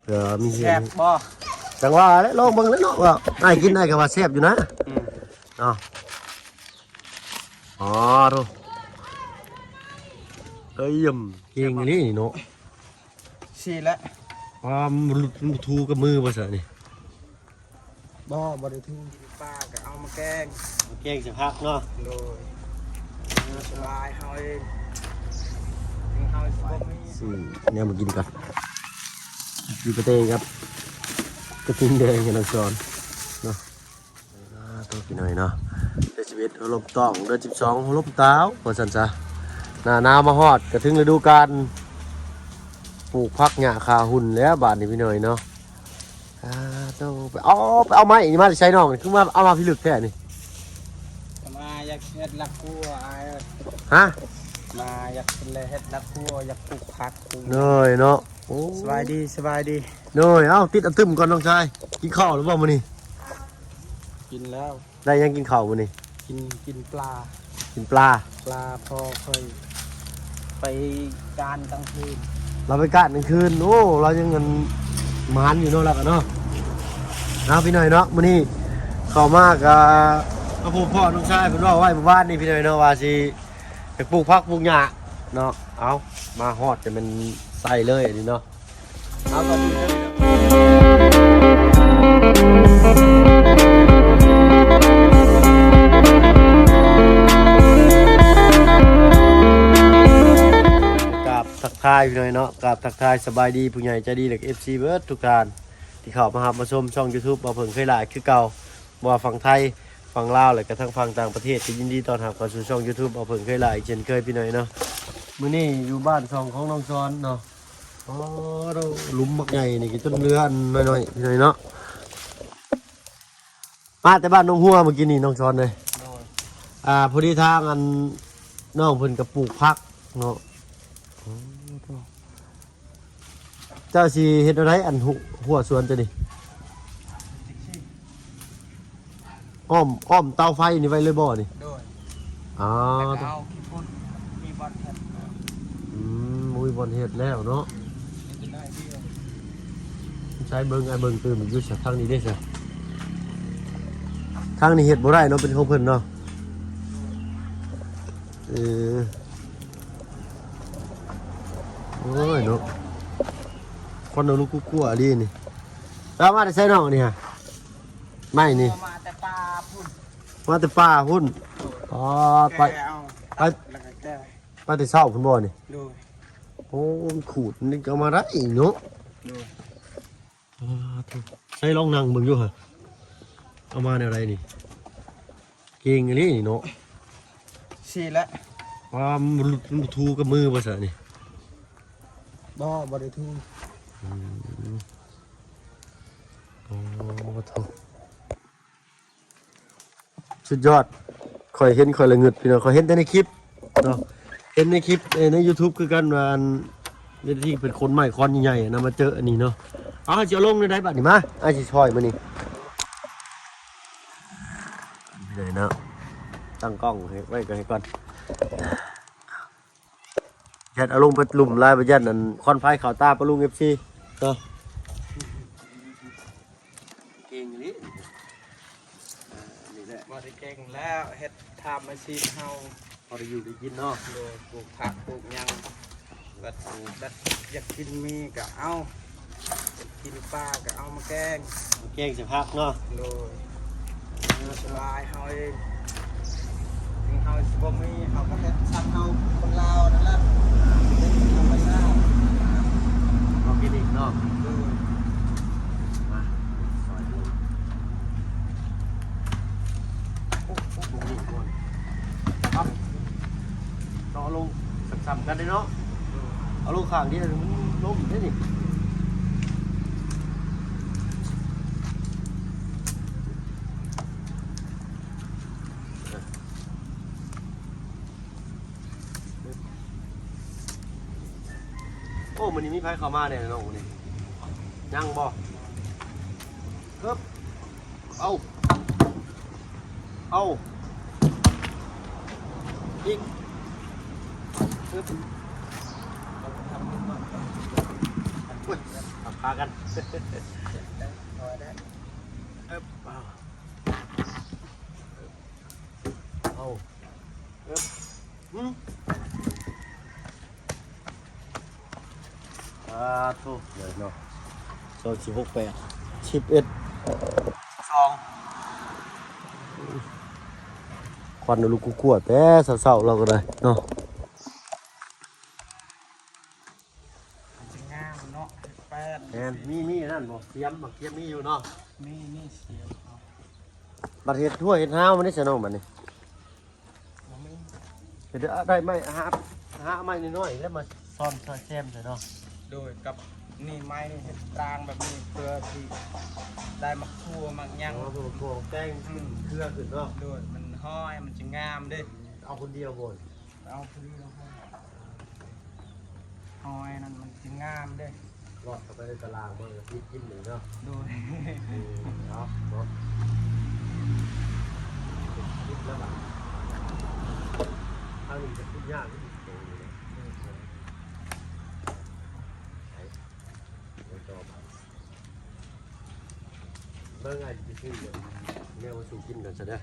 ເອີ ມີ ແຊບບໍ່? ຈັ່ງວ່າແຫຼະ ລອງເບິ່ງແຫຼະເນາະ ວ່າອ້າຍກິນ ອ້າຍກໍວ່າແຊບຢູ່ນະ. ອືມ ເນາະ. ອໍ ໂທ້ ເອີຍ ເກັ່ງອີ່ຫຼີນີ້ເນາະ. ຊີ້ແຫຼະ ວ່າມັນຫຼຸດ ມັນບໍ່ຖືກກັບມືບໍ່ຊະນີ້? ບໍ່ ບໍ່ໄດ້ຖື. ປາກໍເອົາມາແກງ ມາແກງໃສ່ຜັກເນາະ. ໂດຍ ສະບາຍເຮົາເອງ ເຮົາຊິບໍ່ມີ. ຊື້ແນວມາກິນກ່ອນ ກິນກະເຕງກັບກະທິງແດງໃຫ້ນ້ອງສອນເນາະ. ອ່າ ໂຕພີ່ນ້ອງເນາະ ເດືອນສິບເອັດຫົວລົມຕອງ ເດືອນສິບສອງຫົວລົມຕາວ ວ່າຊັ້ນຊະ. ໜ້າໜາວມາຮອດ ກໍເຖິງລະດູການປູກຜັກຫຍ້າຄາຫຸ່ນແລ້ວບາດນີ້ພີ່ນ້ອງເນາະ. ອ່າ ໂຕ ໄປເອົາ ໄປເອົາໄມ້ນີ້ມາແຕ່ໃສນ້ອງ? ຄືມາເອົາມາພິລຶກແທ້ນີ້? ມາຢາກເຮັດລັກຄົວອ້າຍ. ຮະ? ມາຢາກເຮັດລັກຄົວ ຢາກປູກຜັກປູກ ເລີຍເນາະ. ໂອ້ ສະບາຍດີ ສະບາຍດີ. ໂດຍ ເອົ້າ ຕິດອະຕຶມກ່ອນນ້ອງຊາຍ ກິນເຂົ້າແລ້ວບໍ່ມື້ນີ້? ກິນແລ້ວ. ໄດ້ຫຍັງກິນເຂົ້າມື້ນີ້? ກິນ ກິນປາ ກິນປາ ປາພໍ່ຂ້ອຍໄປການກາງຄືນ. ລາວໄປການກາງຄືນ. ໂອ້ ລາວຍັງອັນໝານຢູ່ເນາະ ລາວກໍເນາະ. ເອົາ ພີ່ນ້ອງເນາະ ມື້ນີ້ເຂົ້າມາກໍມາພົບພໍ້ນ້ອງຊາຍ ເພິ່ນເວົ້າໄວ້ມື້ວານນີ້ ພີ່ນ້ອງເນາະ ວ່າຊິ ຢາກປູກຜັກປູກຫຍ້າເນາະ. ເອົາ ມາຮອດກໍແມ່ນໃສ່ເລີຍອັນນີ້ເນາະ. ເອົາ ກ່ອນອື່ນເດີ ກາບທັກທາຍພີ່ນ້ອງເນາະ ກາບທັກທາຍສະບາຍດີຜູ້ໃຫຍ່ໃຈດີ ແລະ ເອັຟຊີ ເບິດທຸກທ່ານ ທີ່ເຂົ້າມາຮັບມາຊົມຊ່ອງ YouTube ບ່າວເຜິ້ງເຄີຍຫຼ້າຍຄືເກົ່າ. ບໍ່ວ່າຝັ່ງໄທ ຝັ່ງລາວ ແລະກະທັງຝັ່ງຕ່າງປະເທດ ກໍຍິນດີຕ້ອນຮັບເຂົ້າສູ່ຊ່ອງ YouTube ບ່າວເຜິ້ງເຄີຍຫຼ້າຍ ອີກເຊັ່ນເຄີຍ ພີ່ນ້ອງເນາະ. ມື້ນີ້ຢູ່ບ້ານຊ່ອງຂອງນ້ອງຊອນເນາະ. ອໍ ໂທ້ ຫຼຸມບັກໃຫຍ່ນີ້ກໍຈົນເຫຼືອອັນໜ້ອຍໆ ພີ່ນ້ອງເນາະ. ມາແຕ່ບ້ານໜອງຫົວມື້ກີ້ນີ້ນ້ອງຊອນເອີຍ. ໂດຍ ອ່າ ພໍດີທາງອັນ ນ້ອງເພິ່ນກໍປູກຜັກເນາະ. ອໍ ໂທ້ ເຈົ້າຊິເຮັດແນວໃດ ອັນ ຫົວສວນເຈົ້ານີ້? ອ້ອມ ອ້ອມເຕົາໄຟນີ້ໄວ້ເລີຍບໍ່ນີ້? ໂດຍ ອໍ ແລ້ວກໍເອົາຂີ້ຝຸ່ນ ມີບ່ອນເຮັດ. ອືມ ບໍ່ມີບ່ອນເຮັດແລ້ວເນາະ. ເຮັດໄດ້ດຽວ ໃຊ້ເບິ່ງ ອ້າຍເບິ່ງຕື່ມຢູ່ຊະ. ທາງນີ້ເດ້ຊະ? ທາງນີ້ເຮັດບໍ່ໄດ້ເນາະ ເປັນຂອງເພິ່ນເນາະ. ເອີ ໂອ້ຍເນາະ ຄວັນເອົາລູກກົວໆ ອີ່ຫຼີນີ້. ລາວມາແຕ່ໃສນ້ອງນີ້ຫະ? ໄມ້ນີ້ ມາແຕ່ປ່າພຸ້ນ ມາແຕ່ປ່າພຸ້ນ. ອໍ ໄປ ແກ່ເອົາ ໄປ ຕັດແລ້ວກໍແກ່ ໄປແຕ່ເຊົ້າພຸ້ນບໍ່ນີ້? ໂດຍ ໂອ້ ມັນຂູດນີ້ກໍເອົາມາໄດ້ເນາະ. ໂດຍ ອ່າ ໃຊ້ລອງນັ່ງເບິ່ງຢູ່ຫະ ເອົາມາແນວໃດນີ້? ເກັ່ງອີ່ຫຼີນີ້ເນາະ. ຊີ້ແຫຼະ ວ່າມັນຫຼຸດ ມັນບໍ່ຖືກກັບມືບໍ່ຊະນີ້? ບໍ່ ບໍ່ໄດ້ຖື. ອືມ ໂອ້ ໂທ້ ສຸດຍອດ. ຂ້ອຍເຫັນຂ້ອຍລະງຶດ ພີ່ນ້ອງ ຂ້ອຍເຫັນແຕ່ໃນຄລິບເນາະ ເຫັນໃນຄລິບ ເອີ ໃນຢູທູບຄືກັນວ່າ ອັນ ເວລາທີ່ເປັນຄົນໄມ້ຄອນໃຫຍ່ໆນະ ມາເຈີອັນນີ້ເນາະ. ເອົາ ຊິເອົາລົງແນວໃດບາດນີ້? ມາ ອ້າຍຊິຊ່ອຍມື້ນີ້ ນີ້ເນາະ. ຕັ້ງກ້ອງໃຫ້ໄວ້ກ່ອນ ໃຫ້ກ່ອນ ຢ້ານເອົາລົງໄປລຸ່ມຫຼາຍ ຢ້ານອັນຄວັນໄຟເຂົ້າຕາປ້າລຸງ ເອັຟຊີ ເນາະ. ເກັ່ງອີ່ຫຼີ ເອີ ນີ້ແຫຼະ ບໍ່ໄດ້ເກັ່ງແລ້ວ ເຮັດທຳອາຊີບເຮົາ ພໍໄດ້ຢູ່ໄດ້ກິນເນາະ. ໂດຍ ປູກຜັກປູກຫຍັງ ບັດ ບັດຢາກກິນມີກໍເອົາ ກິນປາກໍເອົາມາແກງ ມາແກງໃສ່ຜັກເນາະ. ໂດຍ ສະບາຍເຮົາເອງ ເຮົາຊິບໍ່ມີ ເຮົາກໍເຮັດຊ່ຳເຮົາຄົນລາວນັ້ນແຫຼະ ເຮັດທຳມະຊາດ ອອກແກນິກເນາະ. ໂດຍ ມາ ຊອຍລົງ ໂອ້ ໂອ້ ລົງນີ້ກ່ອນ ປັບ ເຈາະລົງ ຊ້ຳໆກັນເດ້ເນາະ. ເອົາລົງຂ້າງດຽວມັນລົ້ມເດ້ນີ້. ໂອ້ ມື້ນີ້ມີໃຜເຂົ້າມາແດ່ນ້ອງມື້ນີ້? ຍັງບໍ່? ເອີບ ເອົາ ເອົາ ອີກ ເອີບ ໂອ້ຍ ຄັກ ພາກັນ ເອີບ ເອົາ ເອົາ ເອີບ ຫຶ ອາ ໂທ້ ເດີເນາະ ສອງ ສິບ ຫົກ ແປດ ສິບເອັດ ສອງ ຄວັນລຸກກົວແຕ່ເຊົ້າໆ ລາວກໍໄດ້ເນາະ. ມັນຊິງາມເນາະ ເຮັດແປ້ນ ແມ່ນ ມີ ມີອັນນັ້ນບໍ່ ສຽມ ບັກສຽມມີຢູ່ເນາະ ມີ ມີສຽມເນາະ ບັດເຮັດທົ່ວເຮັດຮາວມັນນີ້ຊະນ້ອງ ບັດນີ້ ບໍ່ມີ ເຮັດໄດ້ໄມ້ ຫາ ຫາໄມ້ນ້ອຍໆ ແລ້ວມາຊ້ອນຊ່ອຍແຊມໃສ່ເນາະ ໂດຍ ກັບນີ້ໄມ້ນີ້ເຮັດຕາງແບບນີ້ ເພື່ອທີ່ໄດ້ໝາກຖົ່ວໝາກຫຍັງ ອໍ ເພື່ອໝາກຖົ່ວແກງ ອືມ ຂຶ້ນເຄືອຂຶ້ນເນາະ ໂດຍ ມັນຫ້ອຍ ມັນຊິງາມເດ້ ເອົາຄົນດຽວບໍ່? ເອົາຜູ້ນີ້ລະ ຫອຍນັ້ນມັນຊິງາມເດ້ ລອດເຂົ້າໄປໃນຕະລາງເບິ່ງ ກະຕິດກິນເລີຍເນາະ ໂດຍ ເອົາເນາະ ຕິດແລ້ວບາດ ທາງນີ້ຈະຂຸດຍາກອີກໂຕນີ້ເນາະ ໂດຍ ໄປ ໄປຕໍ່ບາດ. ເບິ່ງອ້າຍຊິໄປຊື້ແນວມາສູ່ກິນກ່ອນຊະເດີ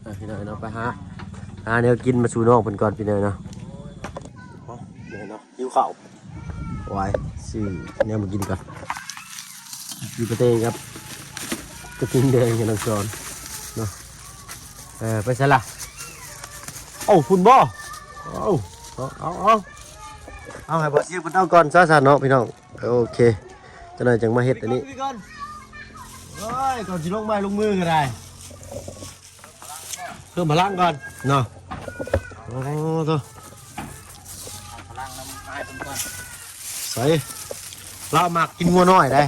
ອ່ະ ພີ່ນ້ອງເນາະ ໄປຫາ ຫາແນວກິນມາສູ່ນ້ອງເພິ່ນກ່ອນ ພີ່ນ້ອງເນາະ ເນາະ ຫິວເຂົ້າ ໄວ້ ຊື້ແນວມາກິນກ່ອນ ກິນກະເຕງກັບກະທິງແດງກັບນ້ຳຊອນເນາະ ເອີ ໄປໃສລະ ເອົ້າ ພຸ້ນບໍ່ ເອົ້າ ເອົາ ເອົາ ເອົາ ໃຫ້ບໍ່ສຽງເພິ່ນເອົາກ່ອນຊະຊັ້ນເນາະ ພີ່ນ້ອງ. ໂອເຄ ຈັກໜ່ອຍຈັ່ງມາເຮັດອັນນີ້ ໂອ້ຍ ກ່ອນຊິລົງໄມ້ລົງມືກໍໄດ້ ເພີ່ມພະລັງກ່ອນເນາະ ໂອ້ໂທ້ ເອົາພະລັງນຳອ້າຍເພິ່ນກ່ອນ ໃສ່ ລາວມັກກິນງົວນ້ອຍໄດ໋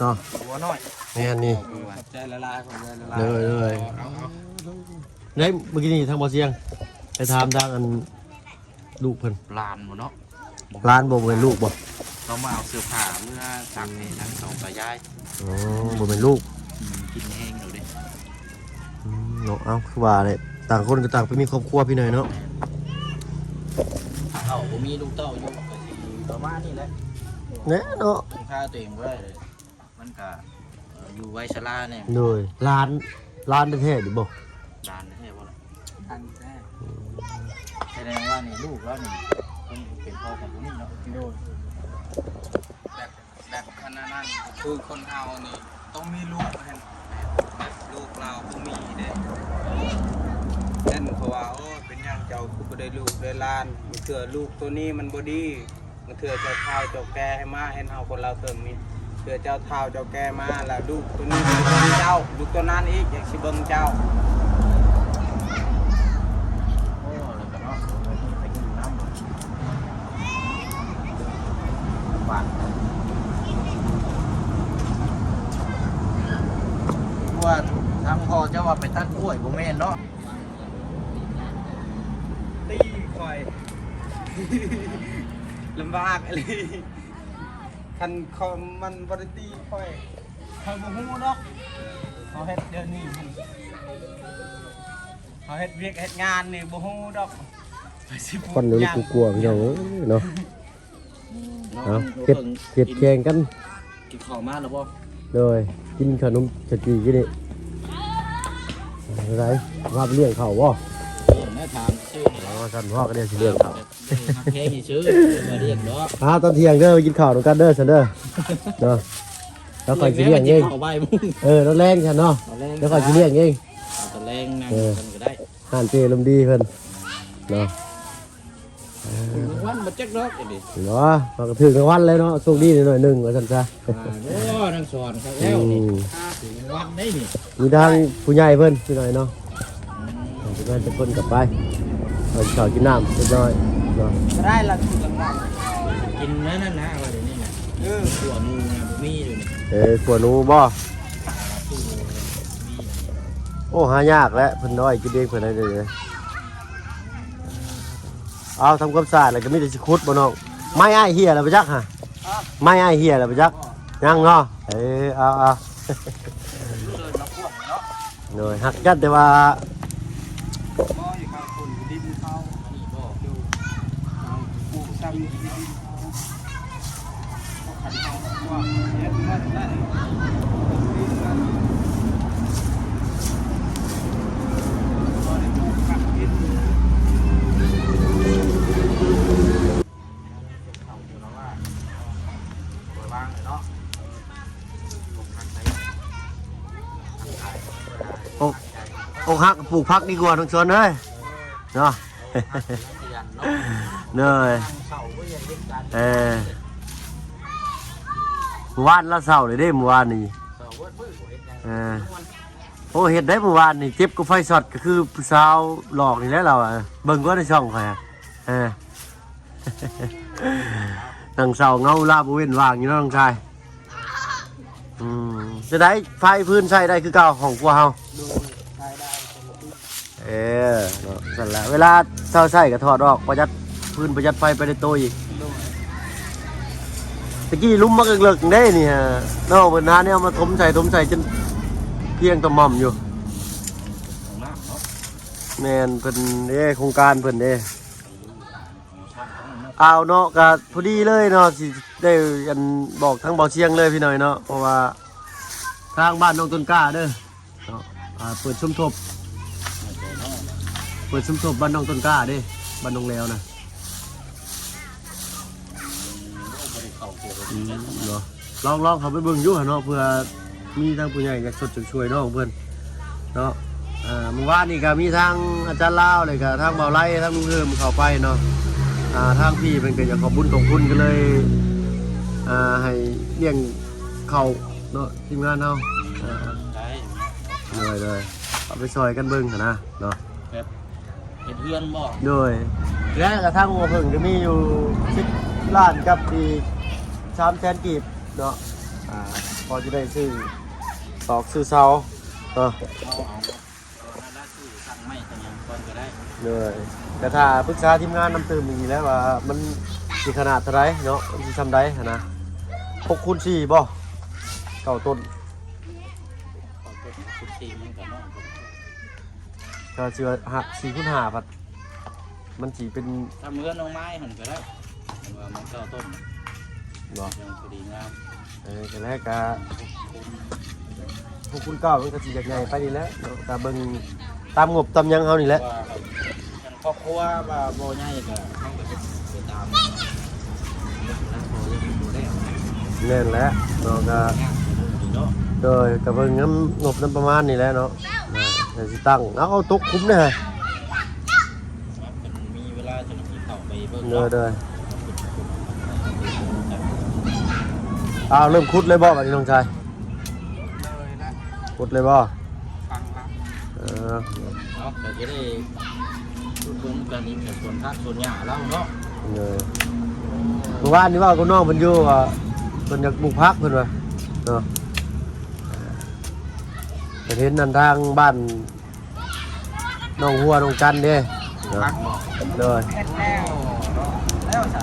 ເນາະ ງົວນ້ອຍ ແມ່ນນີ້ ຂອບໃຈຫຼາຍໆ ຂອບໃຈຫຼາຍໆ ເດີໆ ເອົາໆ ໄດ້ ມື້ກີ້ນີ້ທາງບໍ່ສຽງ ໄປຖາມທາງອັນ ລູກເພິ່ນ ຫຼານບໍ່ເນາະ ຫຼານບໍ່ ບໍ່ແມ່ນລູກບໍ່ ເຂົາມາເອົາເສື້ອຜ້າເມືອຊັກໃຫ້ທັງສອງຕາຍາຍ ອໍ ບໍ່ແມ່ນລູກ ອືມ ກິນແຮງແລ້ວເດ້ ອືມ ເນາະ ເອົ້າ ຄືວ່າແຫຼະ ຕ່າງຄົນກໍຕ່າງໄປມີຄອບຄົວພີ່ນ້ອງເນາະ ເຂົາບໍ່ມີລູກເຕົ້າຢູ່ ກໍຊິປະມານນີ້ແຫຼະ ແນ່ເນາະ ເພິ່ນພາຕົວເອງບໍ່ໄດ້ເລີຍ. ມັນກະ ເອີ ຢູ່ໄວຊະລາແດ່ ໂດຍ ຫຼານ ຫຼານແທ້ໆ ນີ້ບໍ່ ຫຼານແທ້ບໍ່ລະ ຫຼານແທ້ ອືມ ສະແດງວ່ານີ້ລູກລາວນີ້ ເປັນພໍ່ຂອງຜູ້ນີ້ເນາະ ໂດຍ ແບບ ແບບຂະໜາດນັ້ນ ຄືຄົນເຮົານີ້ຕ້ອງມີລູກ ແມ່ນ ແບບລູກລາວບໍ່ມີເດ້ ແມ່ນ ເພາະວ່າ ໂອ້ ເປັນຫຍັງເຈົ້າຄືບໍ່ໄດ້ລູກໄດ້ຫຼານ ບາງເທື່ອລູກໂຕນີ້ມັນບໍ່ດີ ບາງເທື່ອເຈົ້າທ້າວເຈົ້າແກ່ໃຫ້ມາເຫັນເຮົາຄົນລາວເຖິງນີ້ ເທື່ອເຈົ້າທ້າວເຈົ້າແກ່ມາ ແລ້ວລູກໂຕນີ້ເບິ່ງເຈົ້າ ລູກໂຕນັ້ນອີກຢາກຊິເບິ່ງເຈົ້າ ໂອ້ ແລ້ວກໍເນາະ ໄປຢູ່ນຳ ບາດ ວ່າທາງພໍ່ເຈົ້າວ່າໄປຕັດກ້ວຍ ບໍ່ແມ່ນເນາະ. ຕີຂ້ອຍ ລຳບາກອີ່ຫຼີ ຄັນເຂົາມັນບໍ່ໄດ້ຕີຂ້ອຍ ຂ້ອຍບໍ່ຮູ້ດອກ ເຮົາເຮັດດຽວນີ້ ເຮົາເຮັດວຽກເຮັດງານນີ້ບໍ່ຮູ້ດອກ ໄປຊິ ຄວັນລຸກກົວໆ ພີ່ນ້ອງເອີຍເນາະ. ເອົາ ເຮັດ ເຮັດແຂ່ງກັນ ກິນເຂົ້າມາແລ້ວບໍ່? ໂດຍ ກິນເຂົ້າໜົມສະກີ້ກິນນີ້ ເປັນໃດ ວ່າໄປລ້ຽງເຂົ້າບໍ່? ລ້ຽງນະ ຖາມຊື່ນີ້ ອໍ ຊັ້ນພໍ່ກໍໄດ້ຊິລ້ຽງເຂົ້າ ເອີ ຮັກແພງຊື່ ບໍ່ໄດ້ລ້ຽງດອກ ຫາຕອນທ່ຽງເດີ ໄປກິນເຂົ້ານຳກັນເດີຊັ້ນເດີ ເນາະ ແລ້ວຂ້ອຍຊິລ້ຽງເອງ ກິນເຂົ້າບ່າຍໂມງ ເອີ ຕອນແລງຊັ້ນເນາະ ຕອນແລງ ແລ້ວຂ້ອຍຊິລ້ຽງເອງ ເອົາຕອນແລງນັ່ງ ເອີ ກັນກໍໄດ້ ຮ້ານເຈ້ລົມດີເພິ່ນເນາະ ຖືກລາງວັນບໍ່ຈັກດອກອັນນີ້ ບໍ່ ມັນກໍຖືກລາງວັນແລ້ວເນາະ ໂຊກດີໜ້ອຍໜຶ່ງວ່າຊັ້ນຊະ ໂອ້ ນາງສອນຄັກແລ້ວນີ້ ອືມ ຖືກລາງວັນໄດ້ນີ້ ມີທາງຜູ້ໃຫຍ່ເພິ່ນພີ່ນ້ອງເນາະ ອືມ ເປັນງານເປັນຄົນກັບໄປ ເອົາເຂົ້າກິນນ້ຳເລັກນ້ອຍເນາະ ກໍໄດ້ລະຖືກລາງວັນ ກິນນັ້ນນະ ວ່າດຽວນີ້ນະ ເອີ ຂົ້ວໜູນະ ບໍ່ມີດຽວນີ້ ເອີ ຂົ້ວໜູບໍ່? ໂອ້ ຫາຍາກແຫຼະ ເພິ່ນເອົາໄວ້ກິນເອງເພິ່ນໄດ້ເລີຍ ເອົາ ທຳຄວາມສະອາດແລ້ວກໍມີແຕ່ຊິຂຸດບໍ່ນ້ອງ ໄມ້ອ້າຍເຫ່ຍແລ້ວບໍ່ຈັກຫະ ຮະ ໄມ້ອ້າຍເຫ່ຍແລ້ວບໍ່ຈັກ ຍັງເນາະ ເອີ ເອົາ ເອົາ ໂດຍ ຮັກກັນແຕ່ວ່າ ບໍ່ ຢູ່ຂ້າງຄົນຢູ່ດິນເຂົາ ອັນນີ້ບໍ່ ຢູ່ ປູກຊ້ຳຢູ່ດິນເຂົາ อก อกหักปลูกผักดีกว่า น้องชวนเอ้ย เนาะ เด้อ เออ มื้อวานลาวเซาเลยเด้ มื้อวานนี่ เออ โอ้ เฮ็ดได้มื้อวานนี่ เจ็บกว่าไฟช็อต ก็คือผู้สาวหลอกนี่แหละลาวอะ เบิ่งกว่าในช่องข้อยอะ เออ นั่งเซาเหงาลาบ่เว้นว่างอยู่เนาะน้องชาย อืม จะได้ไฟพื้นใช้ได้คือเก่าของพวกเฮา โดย ใช้ได้ปกติ เออ เนาะ ซั่นแหละ เวลาเซาใช้ก็ถอดออก ประหยัดพื้นประหยัดไฟไปในโตอีก โดย ตะกี้หลุมบักเลิกๆ เด้นี่ฮะ น้องเพิ่นหาแนวมาถมใส่ ถมใส่จนเพียงตะหม่อมอยู่ ของน้ำเนาะ แม่น เพิ่นเด้ โครงการเพิ่นเด้ เอาเนาะ ก็พอดีเลยเนาะ สิได้อันบอกทางเบาเชียงเลยพี่น้อยเนาะ เพราะว่าทางบ้านน้องต้นกล้าเด้อเนาะ อ่า เปิดสมทบ เปิดสมทบบ้านน้องต้นกล้าเด้ บ้านน้องแลวนะ อืม เนาะ ลอง ลองเข้าไปเบิ่งอยู่หั่นเนาะ เผื่อมีทางผู้ใหญ่อยากสดอยากช่วยน้องเพิ่นเนาะ อ่า มื้อวานนี้ก็มีทางอาจารย์ลาว แล้วก็ทางเบาไล ทางลุงเฮิมเข้าไปเนาะ อ่า ทางพี่เพิ่นก็อยากขอบบุญขอบคุณ ก็เลย อ่า ให้เลี้ยงข้าวเนาะ ทีมงานเฮา อ่า ได้ โดย ๆ เอาไปช่วยกันเบิ่งหั่นนะเนาะ ครับ เฮ็ดเฮือนบ่ โดย และกระทั่งหัวเพิ่งก็มีอยู่สิบล้านกับอีกสามแสนกีบเนาะ อ่า พอจะได้ซื้อตอกซื้อเสาเนาะ เอา เอา เอานั่นละ ซื้อสั่งไม้สั่งหยังก่อนก็ได้ โดย แต่ถ้าปรึกษาทีมงานนำตื่มอีกแล้วว่ามันสิขนาดเท่าใดเนาะ มันสิส่ำใดหั้นนะ หกคูณสี่บ่ เก้าต้น เก้าต้น สิบสี่ มันก็น้อย ก็สิว่าห้า สี่คูณห้า พัด มันสิเป็น ทำเฮือนน้องไม้หั่นก็ได้ ว่ามันเก้าต้น บ่ ยังพอดีงาม เออ ก็แล้วก็ หกคูณเก้า มันก็สิอยากใหญ่ไปนี่แหละเนาะ ก็เบิ่งตามงบตามหยังเฮานี่แหละ ว่า คันครอบครัวว่าบ่ใหญ่ก็เฮาก็เฮ็ดไปตาม แม่นแหละเนาะ ก็ โดย ก็เบิ่งนำงบนำประมาณนี่แหละเนาะ เดี๋ยวสิตั้ง เอา เอาตกขุมเด้อ มีเวลาจั่งสิเข้าไปเบิ่ง โดย เนาะ โดย เอา เริ่มขุดเลยบ่บัดนี้น้องชาย ขุดเลยบ่ ฟังครับ เออ เนาะ ก็จะได้ขุดเบิ่งกันอีก ส่วนผักส่วนหญ้าเราเนาะ เออ เมื่อวานนี้เว้ากับน้องเพิ่นอยู่ว่าเพิ่นอยากปลูกผักเพิ่นว่าเนาะ ก็เห็นนั่นทางบ้าน น้องฮัวน้องจันเด้ ผักบ่ โดย เฮ็ดแล้ว แล้วซะ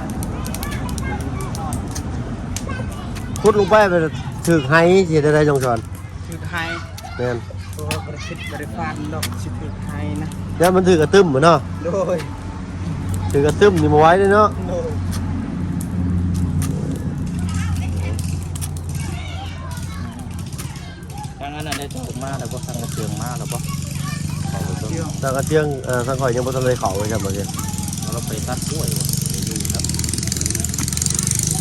ขุดลงไป ไปถืกไห สิเฮ็ดจั่งใด๋ น้องชอน ถืกไห แม่น โอ้ บ่ได้คิด บ่ได้ฝันดอก สิถืกไหนะ แล้วมันถืกกระตึ้มเนาะ โดย ถืกกระตึ้มนี่บ่ไหวเลยเนาะ โดย ทางอันนั้นได้เจ้ามาแล้วบ่ ทางกระเทืองมาแล้วบ่ ทางกระเทือง เอ่อ ทางข่อยยังบ่ทันได้เข้าเลยครับ เมื่อกี้ เราไปตัดกล้วยบ่ ไปดูครับ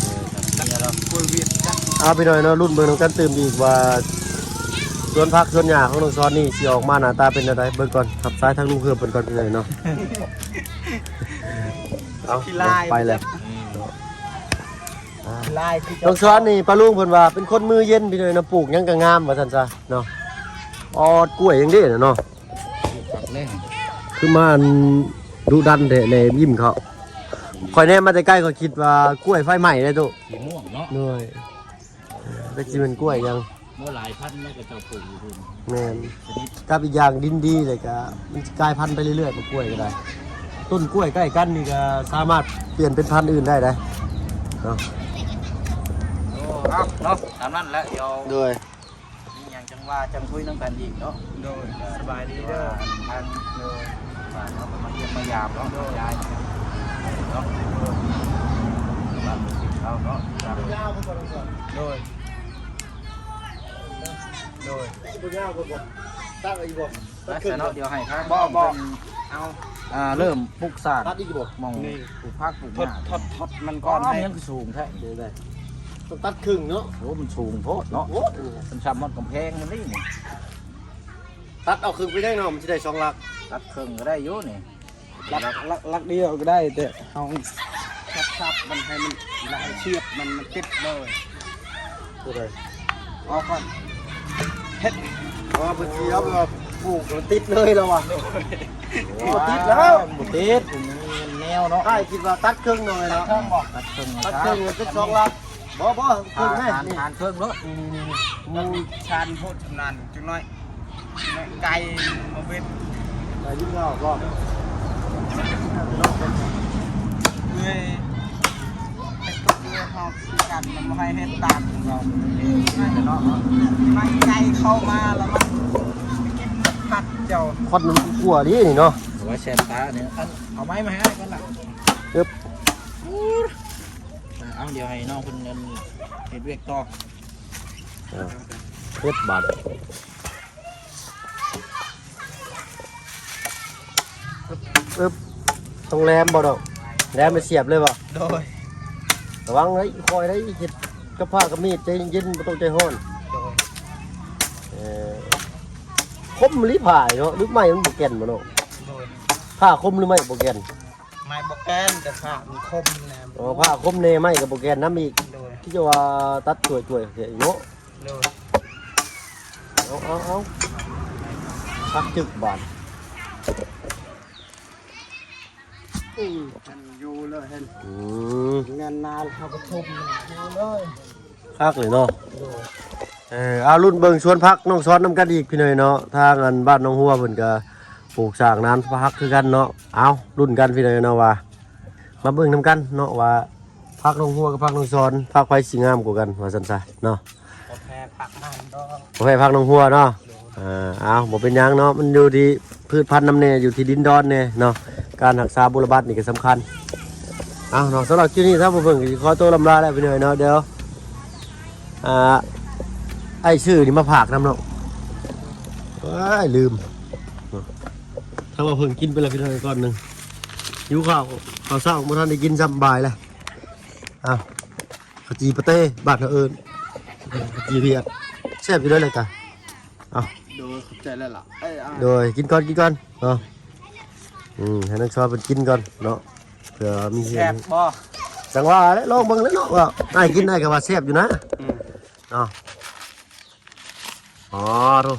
เออ ตัดเมียเรา กล้วยเวียดจัก อ่า พี่น้อยเนาะ รุ่นเบิ่งนำกันตื่มอีกว่า สวนผักสวนหญ้าของน้องชอนนี่สิออกมาหน้าตาเป็นแนวใด เบิ่งก่อน รับสายทางลุงเพิ่มเพิ่นก่อนพี่น้อยเนาะ เอา ขี้ลาย ไปแล้ว อืม อ่า ลายคือ น้องชอนนี่ป้าลุงเพิ่นว่าเป็นคนมือเย็นพี่น้อยเนาะ ปลูกหยังก็งามว่าซั่นซะเนาะ ออดกล้วยหยังเด้น่ะเนาะ คักแน่ คือมาอันดุดันแท้แลยิ้มเขา ข่อยแนมมาแต่ใกล้ข่อยคิดว่ากล้วยไฟไหม้เด้ตุ สีม่วงเนาะ โดย จักสิเป็นกล้วยหยัง บ่หลายพันธุ์แล้วก็เจ้าปลูกอยู่พุ่น แม่น ชนิด กับอีกอย่างดินดีเลยก็มันสิกลายพันธุ์ไปเรื่อยๆ กล้วยก็ได้ ต้นกล้วยใกล้กันนี่ก็สามารถเปลี่ยนเป็นพันธุ์อื่นได้เด้เนาะ โอ้ เอาเนาะ ตามนั้นแหละ เดี๋ยว โดย มีหยังจังว่าจังคุยนำกันอีกเนาะ โดย สบายดีเด้อ ทาง โดย บ้านเฮาก็มาเยี่ยมมายามเนาะ โดย ยายเนาะ โดย บ้าน ເອົາເນາະ ໂດຍ ໂດຍ ບໍ່ຍາວບໍ່ ຕັດເອົາອີກບໍ່? ຕັດເຄິ່ງ ເນາະ ດຽວໃຫ້ທາງ ບໍ່ ບໍ່ ເພິ່ນເອົາ ອ່າ ເລີ່ມປຸກສານ ຕັດອີກບໍ່? ໝ່ອງ ນີ້ ປູກຜັກປູກຫຍ້າ ທອດ ທອດ ທອດມັນກ່ອນ ອໍ ໃຫ້ ມັນຍັງຄືສູງແທ້ ເດີໄດ້ ຕ້ອງຕັດເຄິ່ງເນາະ. ໂອ້ ມັນສູງໂພດເນາະ ໂອ້ ມັນຊ່ຳຮອດກຳແພງມັນນີ້ ຕັດເອົາເຄິ່ງໄປໄດ້ເນາະ ມັນຊິໄດ້ສອງຫຼັກ ຕັດເຄິ່ງກໍໄດ້ຢູ່ນີ້. ຫຼັກ ຫຼັກ ຫຼັກດຽວກໍໄດ້ ແຕ່ເຮົາສັບໆມັນໃຫ້ມັນ ລະໃຫ້ສຽບມັນ ມັນຕິດເລີຍ ຕົວໃດ ອອກກ່ອນ ເຮັດ ອໍ ເພິ່ນຊິເອົາແບບວ່າປູກແລ້ວຕິດເລີຍລະວ່າ ໂອ້ຍ ບໍ່ຕິດແລ້ວ ບໍ່ຕິດ ມັນແນວເນາະ ອ້າຍຄິດວ່າຕັດເຄິ່ງໜ້ອຍເນາະ ຕັດເຄິ່ງບໍ່? ຕັດເຄິ່ງ ຕັດເຄິ່ງເປັນສອງຫຼັກ ບໍ່ ບໍ່ ເຄິ່ງແມ່ ຫານ ນີ້ ຫານເຄິ່ງໂລດ ນີ້ໆໆ ມັນຊານໂພດ ຊຳນານຈັກໜ້ອຍ. ໄກ່ມາເວັດ ໄກ່ຢູ່ແລ້ວກໍເມື່ອຍ ເຮັດຕົກເມື່ອຍເຮົາຄືກັນ ມັນບໍ່ໃຫ້ເຮັດຕາມຂອງເຮົາ ມັນໄກ່ເຂົ້າມາແລ້ວມັນກິນຜັດເຈົ້າ ຄວັນມັນກົວເດ້ນີ້ເນາະ ເອົາໄວ້ແຊບຕານີ້ ອັນ ເອົາໄມ້ມາໃຫ້ອ້າຍກ່ອນລະ ເອີບ ເອົາ ດຽວໃຫ້ນ້ອງເພິ່ນເຮັດວຽກຕໍ່ ເອີ ເຮັດບາດ ອຶບ ຕ້ອງແລມບໍ່ດອກ? ແລມໄປສຽບເລີຍບໍ່? ໂດຍ ລະວັງເດີ ຄ່ອຍເດີ ເຮັດກັບຜ້າກັບມີດ ໃຈເຢັນໆ ບໍ່ຕ້ອງໃຈຮ້ອນ ໂດຍ ເອີ ຄົມອີ່ຫຼີຜ້າເນາະ ຫຼືໄມ້ມັນບໍ່ແກ່ນບໍ່ເນາະ? ໂດຍ ຜ້າຄົມຫຼືໄມ້ບໍ່ແກ່ນ? ໄມ້ບໍ່ແກ່ນ ແຕ່ຜ້າມັນຄົມແດ່ ອໍ ຜ້າຄົມແດ່ ໄມ້ກໍບໍ່ແກ່ນນຳອີກ ໂດຍ ທີ່ຈະວ່າຕັດຊ່ວຍໆເນາະ ໂດຍ ເອົາ ເອົາ ເອົາ ຄັກຈຶກບາດ ອືມ ມັນຢູ່ເລີຍ ເຫັນ ອືມ ແມ່ນນານເຮົາປະຊຸມຢູ່ເລີຍ ຄັກເລີຍເນາະ ໂດຍ ເອີ ເອົາລຸ້ນເບິ່ງສວນຜັກນ້ອງສອນນຳກັນອີກ ພີ່ນ້ອງເນາະ ທາງອັນບ້ານໜອງຫົວເພິ່ນກໍປູກສ້າງນານຜັກຄືກັນເນາະ ເອົາລຸ້ນກັນ ພີ່ນ້ອງເນາະ ວ່າ ມາເບິ່ງນຳກັນເນາະວ່າ ຜັກໜອງຫົວກັບຜັກໜອງສອນ ຜັກໃຜຊິງາມກວ່າກັນ ວ່າຊັ້ນຊະເນາະ ບໍ່ແພ້ຜັກນານດອກ ບໍ່ແພ້ຜັກໜອງຫົວເນາະ ໂດຍ ອ່າ ເອົາ ບໍ່ເປັນຫຍັງເນາະ ມັນຢູ່ທີ່ພືດພັນນຳແດ່ ຢູ່ທີ່ດິນດອນແດ່ເນາະ ການຮັກສາບົວລະບັດນີ້ກໍສຳຄັນ ເອົາເນາະ ສຳລັບຄລິບນີ້ ທາງພວກເພິ່ນກໍຊິຂໍໂຕລ່ຳລາແລ້ວ ພີ່ນ້ອງເນາະ ດຽວ ອ່າ ອ້າຍຊື້ນີ້ມາຝາກນຳເນາະ ເອີຍ ລືມ ທາງພວກເພິ່ນກິນໄປແລ້ວ ພີ່ນ້ອງ ກ່ອນໜຶ່ງ ຫິວເຂົ້າ ເຂົ້າເຊົ້າບໍ່ທັນໄດ້ກິນຊ້ຳ ບ່າຍແລ້ວ ອ້າວ ເຂົ້າຈີ່ປາເຕ້ ບ້ານເຮົາເອີ້ນ ເຂົ້າຈີ່ວຽດ ແຊບຢູ່ເດີລະກະ ເອົາ ໂດຍ ຂອບໃຈຫຼາຍໆ ເອີຍ ອ່າ ໂດຍ ກິນກ່ອນ ກິນກ່ອນເນາະ ອືມ ໃຫ້ນ້ອງຊອຍເພິ່ນກິນກ່ອນເນາະ ເພື່ອມີ ແຊບບໍ່? ຈັ່ງວ່າແຫຼະ ລອງເບິ່ງແຫຼະເນາະ ວ່າອ້າຍກິນ ອ້າຍກໍວ່າແຊບຢູ່ນະ ອືມ ເນາະ ອໍ ໂທ້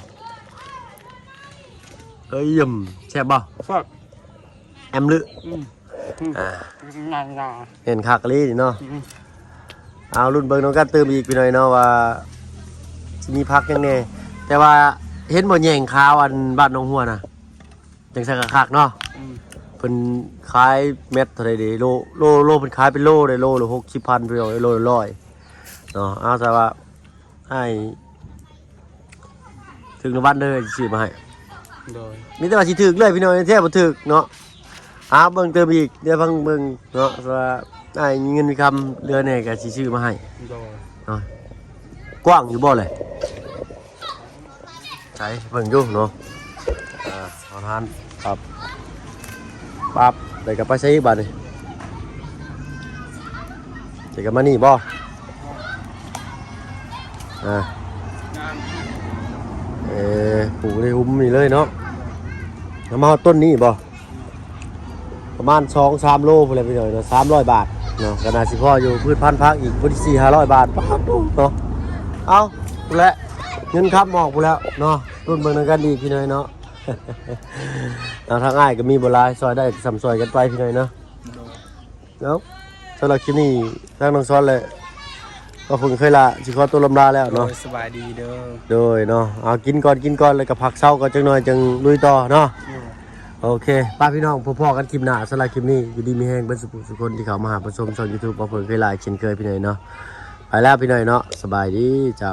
ເອີຍ ແຊບບໍ່? ແຊບ ແອມລຶ ອືມ ອ່າ ງາມໆ ເຫັນຄັກອີ່ຫຼີເນາະ ອືມ ເອົາລຸ້ນເບິ່ງນຳກັນຕື່ມອີກ ພີ່ນ້ອງເນາະ ວ່າຊິມີຜັກຫຍັງແດ່ ແຕ່ວ່າເຫັນບໍ່ ແຍງຂາວອັນບ້ານໜອງຫົວນະ ຈັ່ງຊັ້ນກໍຄັກເນາະ ອືມ ເພິ່ນຂາຍແມັດເທົ່າໃດເດ ໂລ ໂລ ໂລ ເພິ່ນຂາຍເປັນໂລເດ ໂລລະຫົກສິບພັນ ພີ່ນ້ອງ ໂລລະຮ້ອຍເນາະ ເອົາ ແຕ່ວ່າ ອ້າຍຖືກລາງວັນເດີ ຊິຊື້ມາໃຫ້ ໂດຍ ມີແຕ່ວ່າຊິຖືກເລີຍ ພີ່ນ້ອງ ແທ້ບໍ່ຖືກເນາະ ຫາເບິ່ງຕື່ມອີກ ດຽວຟັງເບິ່ງເນາະ ວ່າອ້າຍມີເງິນມີຄຳເຫຼືອແດ່ ກໍຊິຊື້ມາໃຫ້ ໂດຍ ເນາະ ກວ້າງຢູ່ບໍ່ແຫຼະ? ໃສເບິ່ງຢູ່ເນາະ ອ່າ ເອົາທານປັບ ປັບ ແລ້ວກໍໄປໃສອີກບາດນີ້? ແລ້ວກໍມານີ້ບໍ່? ອ່າ ເອີ ປູກໃນຫຸມນີ້ເລີຍເນາະ ເອົາມາຮອດຕົ້ນນີ້ບໍ່? ປະມານສອງສາມໂລພຸ້ນແຫຼະ ພີ່ນ້ອງເນາະ ສາມຮ້ອຍບາດເນາະ ກໍໜ້າຊິພໍຢູ່ ພືດພັນຜັກອີກພຸ້ນສີ່ຫ້າຮ້ອຍບາດ ປາດໂທ້ເນາະ ເອົາ ພຸ້ນແຫຼະ ເງິນຄຳອອກພຸ້ນແລ້ວເນາະ ລຸ້ນເບິ່ງນຳກັນອີກ ພີ່ນ້ອງເນາະ ເນາະ ທາງອ້າຍກໍມີບໍ່ຫຼາຍ ຊ່ອຍໄດ້ກໍຊ່ຳຊ່ອຍກັນໄປ ພີ່ນ້ອງເນາະ ເນາະ ສຳລັບຄລິບນີ້ ທາງນ້ອງສອນ ແລະ ກໍເພິ່ງເຄີຍລາ ຊິຂໍຕົວລຳລາແລ້ວເນາະ ໂດຍ ສະບາຍດີເດີ ໂດຍເນາະ ເອົາ ກິນກ່ອນ ກິນກ່ອນ ແລ້ວກໍພັກເຊົາກ່ອນຈັກໜ້ອຍ ຈັ່ງລຸຍຕໍ່ເນາະ ໂດຍ ໂອເຄ ໄປພີ່ນ້ອງ ພໍ້ໆກັນຄລິບໜ້າ ສຳລັບຄລິບນີ້ ຢູ່ດີມີແຮງເບິດສູ່ຜູ້ສູ່ຄົນທີ່ເຂົ້າມາຫາມາຊົມຊ່ອງຢູທູບ ເພິ່ງເຄີຍລາ ເຊັ່ນເຄີຍ ພີ່ນ້ອງເນາະ ໄປແລ້ວ ພີ່ນ້ອງເນາະ ສະບາຍດີ ເຈົ້າ.